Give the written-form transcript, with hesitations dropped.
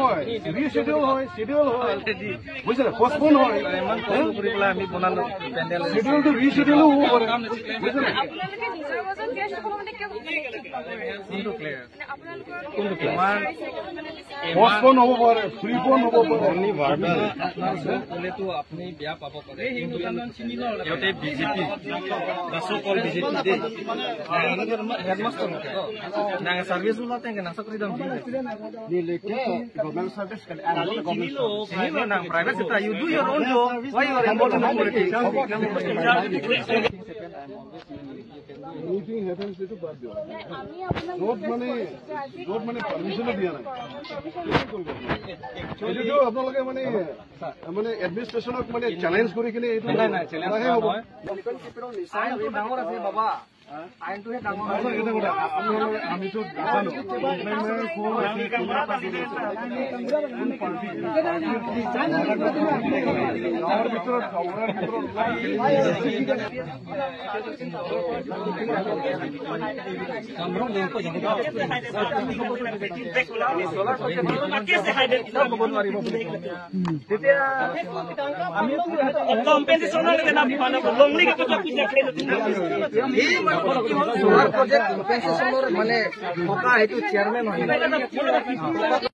হয়, ৰিশ্বেডিউল হয়, শ্বেডিউল হয়, বুজিছে, পষ্টপন হয়। ইমান কষ্ট কৰি পেলাই আমি বনালো পেণ্ডেল। শ্বেডিউলটো ৰিশ্বেডিউলো হ'ব পাৰে, বুজিছে নাই? আপোনালোকে নিজৰ মাজত ক্লেছ হ'ব মানে কিয় কোনটো ক্লেছ? মানে আপোনালোকৰ কোনটো আমাৰ পষ্টপন হ'ব পাৰে, প্ৰিপন হ'ব পাৰে। আপোনাৰ ক'লেতো আপুনি বেয়া পাব পাৰে, কিন্তু সিহঁতে বিজেপি বা সকল বিজেপি দেই হেডমাষ্টাৰ সাৰ্ভিস চাকৰি দাম। Private sector, you do your own job. Why you are involved in politics? Anything happens, এইটো বাদ দিয়ক। আমি আপোনাক য'ত মানে পাৰ্মিশ্যনো দিয়া নাই, এইটোতো আপোনালোকে মানে এডমিনিষ্ট্ৰেশ্যনক মানে চেলেঞ্জ কৰি কিনে এইটো নাই নাই, চেলেঞ্জ কৰাহে হ'ব। আইনটো ডাঙৰ আছে বাবা, আইনটোহে ডাঙৰ। এটা কথা, আমিতো নাজানো কোন আছে, কোন পাৰ্টি, গাঁৱৰ ভিতৰত, গাঁৱৰ ভিতৰত। ক'ব নোৱাৰিব তেতিয়া আমি চলাৰ প্ৰজেক্ট কম্পেনচেশ্যনৰ মানে থকা সেইটো চেয়াৰমেন হয়।